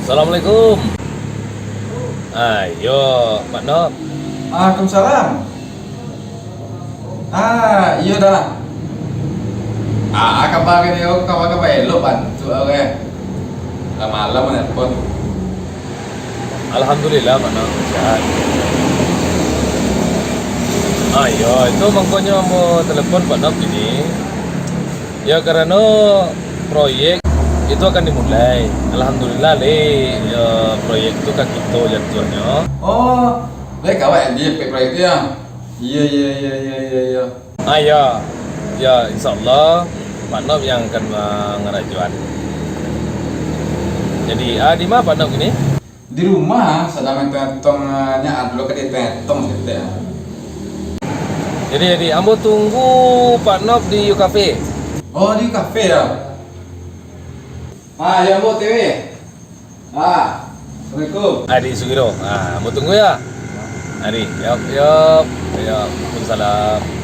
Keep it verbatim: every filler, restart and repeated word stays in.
Assalamualaikum. Ah, yo, Pak Nop. Waalaikumsalam. Ah, iyo dah. Ah, kaba kini, oh, kaba-kaba elok bantuak, oke. Lah malam nelpon. Alhamdulillah, Pak Nop, sehat. Ah, iyo, itu mangkonyo ambo telepon Pak Nop kini. Ya, karano proyek itu akan dimulai. Alhamdulillah, le, ya, proyek tu ka kito jatuahnyo. Oh, le, kawak yang di proyek tu, ya? Iya, iya, iya, iya, iya, iya. Ah, ya. Ya, insya Allah, Pak Nop yang akan mangarajoan. Jadi, ah, di ma Pak Nop kini? Di rumah, sadang mantong-mantong, ah, nyo, ah, dulu ka dietong-etong saketek, ah. Jadi, jadi, ambo tunggu Pak Nop di U Cafe. Oh, di U Cafe, ya? Ah, ya, ambo O T W. Ah, Assalamualaikum. Adi Sugiro. Ah, ambo tunggu, ya. Adi, yop, yop. Yop, Waalaikumsalam.